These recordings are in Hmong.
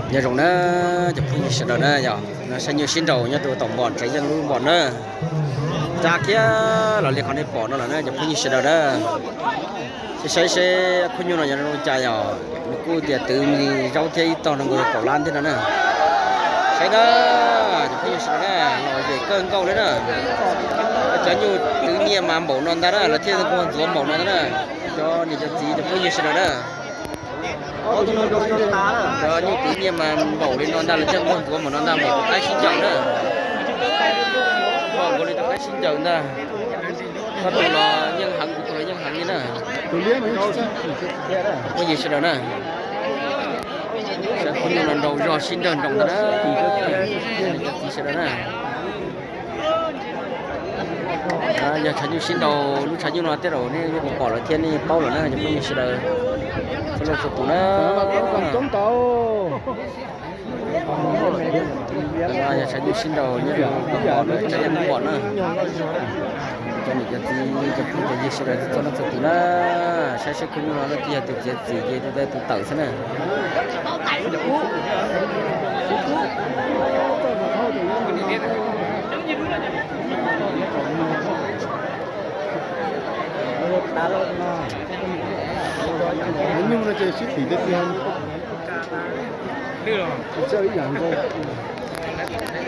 Nyob zoo na cov phooj ywg sawv daws na, yog no saib nyuj sib nraus nyob rau tom npom tsev yeej lub npom na. Ncaj kiag los li qhov nej pom no lawm na cov phooj ywg sawv daws na. Saib saib seb khub nyuj no yog zoo li cas, yog nws kuj tias twv me zaub thiab ib tog no nkaus kaum lab thiab no na. Saib na, cov phooj ywg sawv daws na, los zem kawg nkaus li na. Cov nyuj twv nyiaj mas npaum no ntag na, lawv thiaj nquag ntxuav npaum no ntag na. Cov niam cov txiv cov phooj ywg sawv daws na. Cov nyuj twv nyiaj mas npaum li no ntag, lawv thiaj nquag ntxuav npaum no ntag, npaum tus qaib sib ncaws na. Npaum nkaus li tus qaib sib ncaws ntag. Koj tus los yeej heev, kuv tus los yeej heev li na. Phooj ywg sawv daws na, saib khub nyuj no nraus zog sib nrawg nroos ntag na. Sawv daws na, yog tshav nyuj sib nraus lub tshav nyuj no tej zaum nej yuav pom lawm thiab nej paub lawm na cov phooj ywg sawv daws, txhua leej txhua tus na. Yog tshav nyuj sib nraus nyob rau tom npom na, tshav nyuj npom na. Cov niam cov txiv cov phooj cov ywg sawv daws txhua leej txhua tus na, saib seb khub nyuj no leej twg yog tus txiav txim ces tus tawm xwb na. Nyuj no ces sib tim tiag tiag.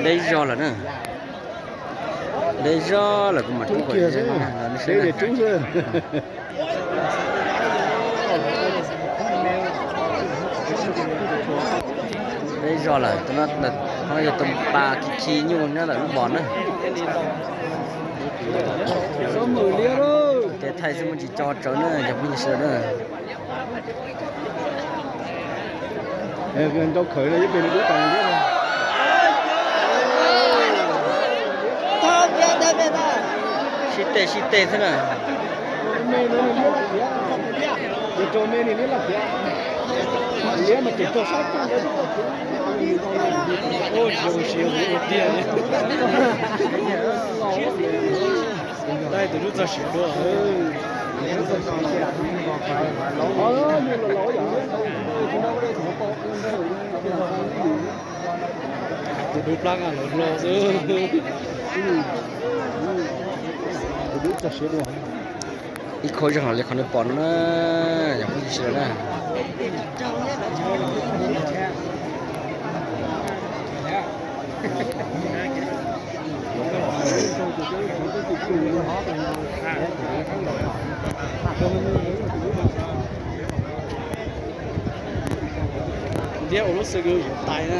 Deb zog lawm na. Deb zog lawm kuv mam rub kiag xwb. Deb zog lawm, tus no yog tus pas khi khi nyuj nyob ntawm lub npom na. Tes thaij xwb muaj tsis co tsawv na cov phooj ywg sawv daws na. Sib teg sib teg xwb na. Dai tus lub txog siav dua. Tus dub plab nqa lawv hlo xwb. Ib khub zog li qhov nej pom no na, yog phooj ywg sawv daws na. Thiab ua lub xwb yuav tais na.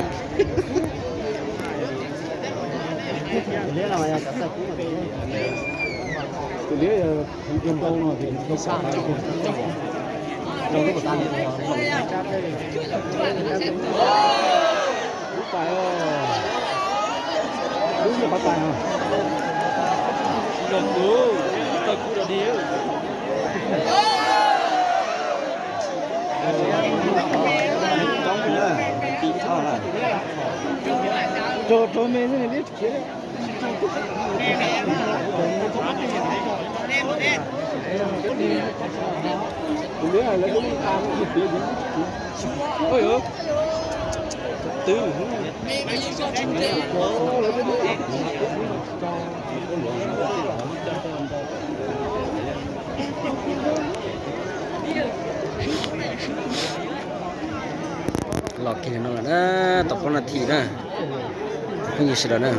Tus liab yog tus ntau no, lub tais, lub nyuag qhov tais no. Rau kuv, tau kuv rau dig. Rau, rau me xwb nws liab khiav. Tus liab lawv twb mus tas mus khiav khiav. Tus twb Los kiag no lawm na, tau plaub nas this na, phooj ywg sawv daws na.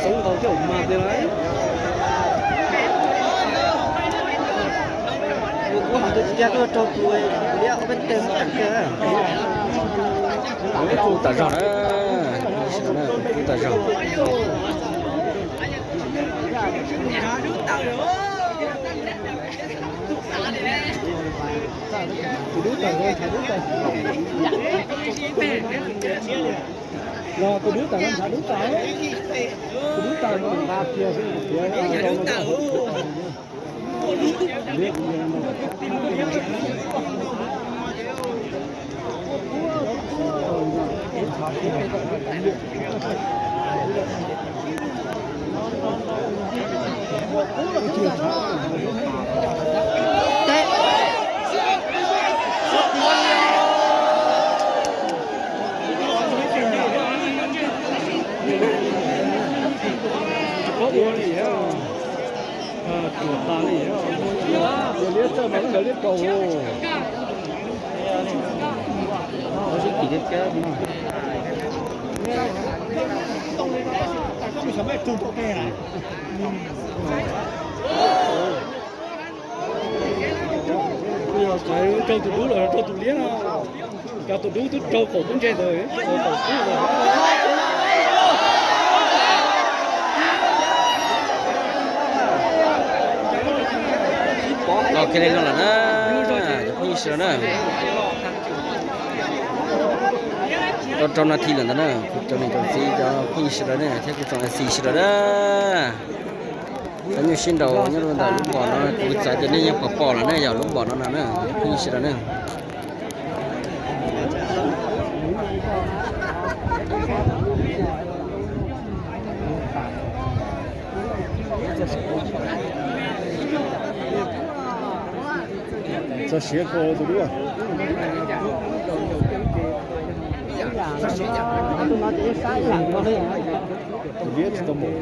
Xoob ntau thiab mas tiag lauj. Kuv hais tias tuaj rau tus liab ob peb teg muab tag kiag. Kuj tas zog na, kuj tas zog. Tus dub tawm, tus dub tawm. Los tus dub tawm, tus dub tawm. Tus dub tawm, tus dub tawm, tus dub tawm. Yog raug tus dub los raug tus liab no, cov tus dub twb raug qaum tub ntse ntawd. Los kiag li no lawm na, cov phooj ywg sawv daws na. Tau rau nas this lawm ntawd na, kuv cov niam cov txiv cov phooj ywg sawv daws na thiab kuv tsoom A C sawv daws na. Cov nyuj sib nraus nyob rau ntawm lub npos no, kuv xav tias nej yeej pom pom lawm ne, yog lub npos no no na, phooj ywg sawv daws na. Txog siav kho tus dub. Tus liab tsis tau mus.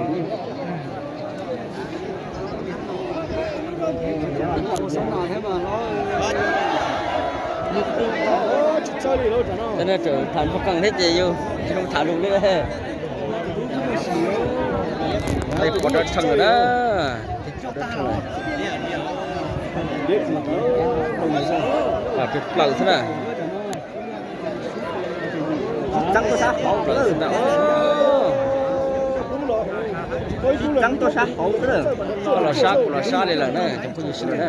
Tsis txawj li lawm no. Tham npog qees thiab ces yus tsis zoo tham lus li. Pov rau tshee lawm na. Plaws xwb na. Txeeb tuaj sab hauv xwb na. Txeeb tuaj sab hauv xwb. Koj los sab kuv los sab li lawm na, cov phooj ywg sawv daws na.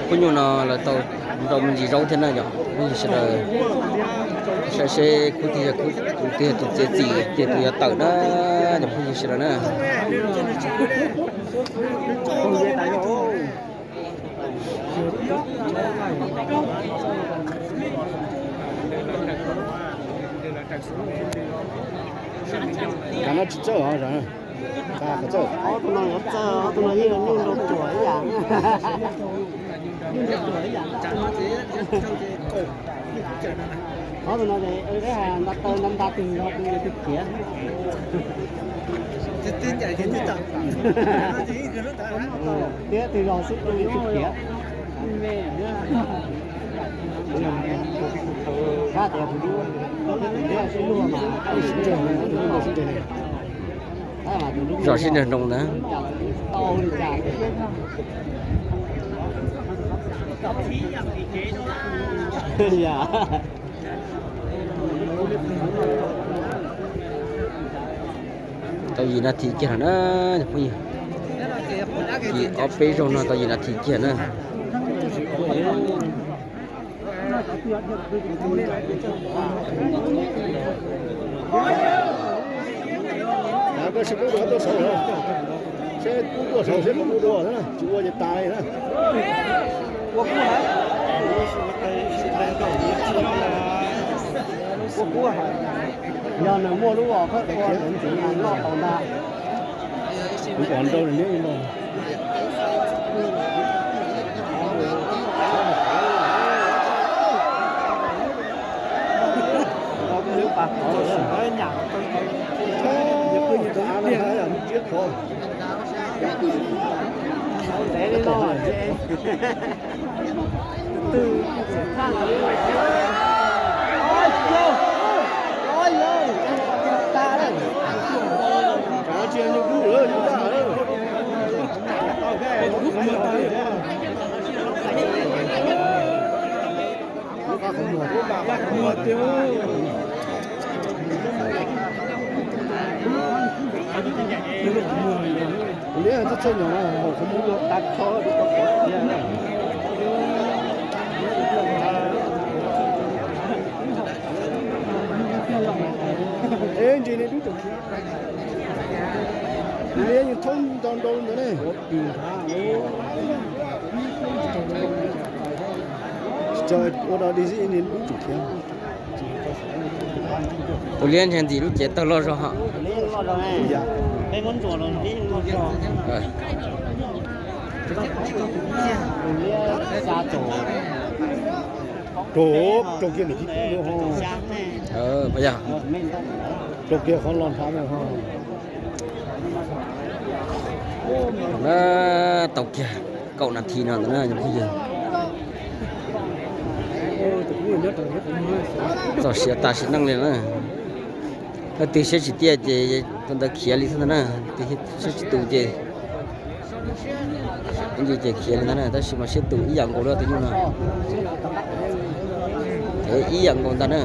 Phooj ywg no lawv tau nrau me ntsis zaub thiab na, yog phooj ywg sawv daws saib seb khub twg yog khub, tus twg yog tus txiav txim ces tus yuav tawm na, cov phooj ywg sawv daws na. Kav no tsis txawj os. Ob tug no yuav txawj, ob tug no yeej nyuj nrau cuam ib yam. Ob tug no es nta taw nta nta tus zog tus tus khiav. Tiab tus zog xwb tus tus khiav. Zos sib nrag nroo ntag. Tau yim nas this kiag lawm na, cov phooj ywg. Yim ob peb zaug no tau yim nas this kiag na. Koj sib pub rau tuaj saud, seb pub tuaj saud seb pub dua na, tsis ua ces tas li na. Yog nws muaj lub os khawb ua ntxiv mas noj tau ntag. Kuv kom nrau nws niab no. Kuv liab txhaj txhaj nyom no hauv qhov muag. Eb, ntsis niag dub tseem khiav. Kuv liab yeej thoob nto nrau ntawd ne. Tsis tau ua dog dig xwb, niag dub tseem khiav. Tus liab ntshe ntxim lub cev tawg loj zog hos. Rau, rau kiag ntawm kib kub. Rau kiag qhov los nrhav na. Na, tau kiag kaum nas this no ntawd na cov phooj ywg. Txog siav tas sim neej li na. Leej twg siab tsis tiaj ces tus ntawd khiav li xwb ntag na. Tus siab tsis tus ces, ces khiav li ntag na, tab sis mas siab tus ib yam nkaus li tus nyuj no. Ib yam nkaus ntag na.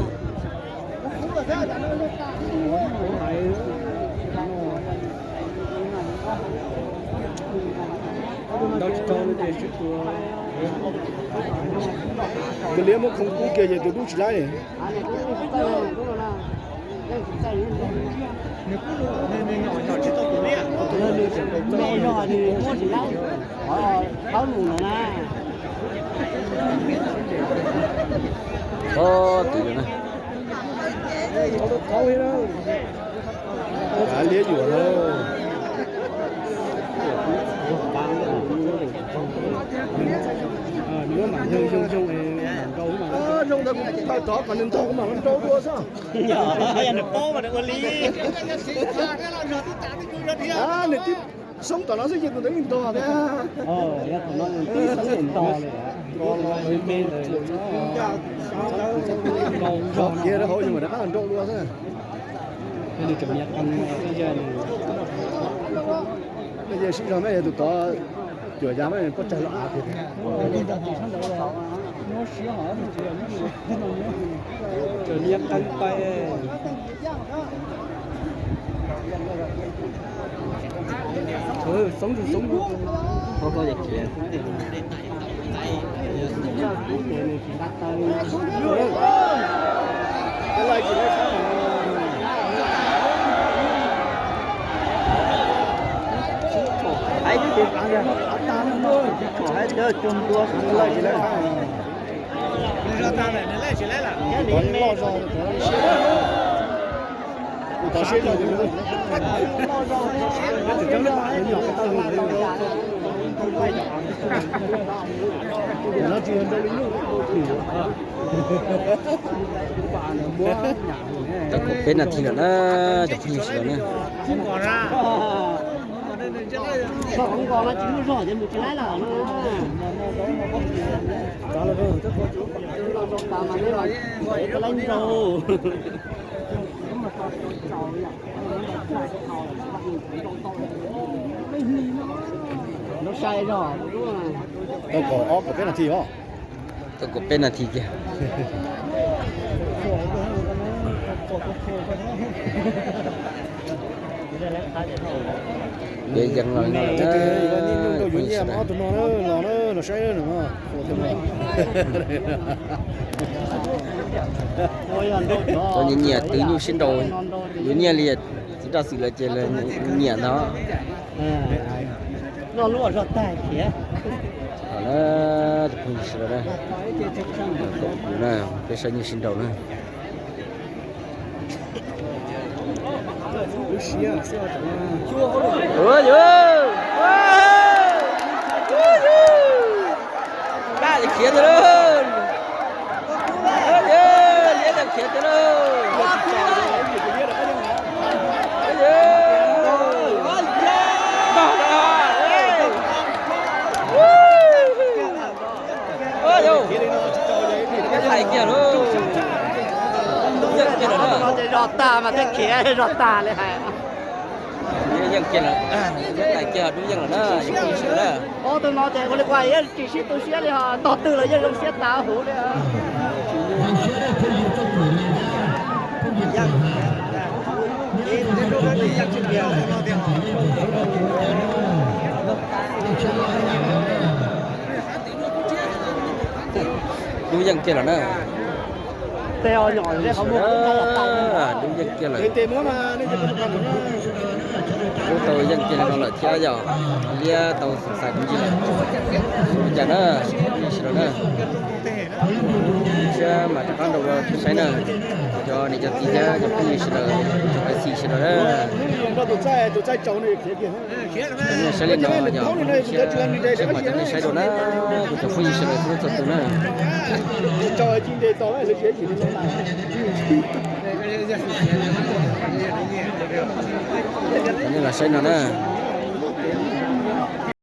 Tus liab muab khoov kub kiag ces tus dub tsis laib. Ob tim na. Liab yuam na. Zoo ntawd kuv tawm tod kom nws ntog kuv mam los nrau dua xwb. Yog nws paub mas nws ua li. Nws tib xoob tom no xwb ces tus ntawd yeej ntog thiab. Tib xoob ntog li. Nrog kiag rau hauv ces mam rov qab los nrau dua xwb. Nej sib zog mas yog tus tod cuam yav mas pob tsag los av tiag. Tau kaum peb nas this lawm na, cov phooj ywg sawv daws na. Tau kaum ob kaum peb nas this os. Tau kaum peb nas this kiag. Peb yees los no lawm na. Yuav nyiaj ob tug no los na, los saib no. Tau nyiam nyiam twv nyuj sib nraus, yuav nyiaj li txiv Daj Xwm lawv ces lawv nyiam ntag. Noj lub zog tag khiav. Peb saib nyuj sib nraus na. Daj khiav tiag lauj. Liab khiav tiag lauj. Tais kiag lauj. Yeej kiag lawm na. Zog tag mas thiaj khiav zog tag li hais. Yeej kiag lawm, tais kiag dub yeej lawm na, yus phooj ywg sawv daws na. Ob tug no ces ua li kuj tsis sib tu siab li ho, tog twg los yeej zoo siab tas huv li. Dub yeej kiag lawm na. Dub yeej kiag lawm. Dub tau yeej kiag li no lawm thiab yog liab tau xav xav kuv ntsis lawm. Ua cas na, sawv daws na. Siab mas rov qab nrau ua saib na. Cov niam cov txiv thiab cov phooj ywg sawv daws, cov kwv tij sawv daws na. Saib li no yog siab mas cov nej saib dua na, kuv cov phooj ywg sawv daws txhua leej txhua tus na. Cov nej los saib no na.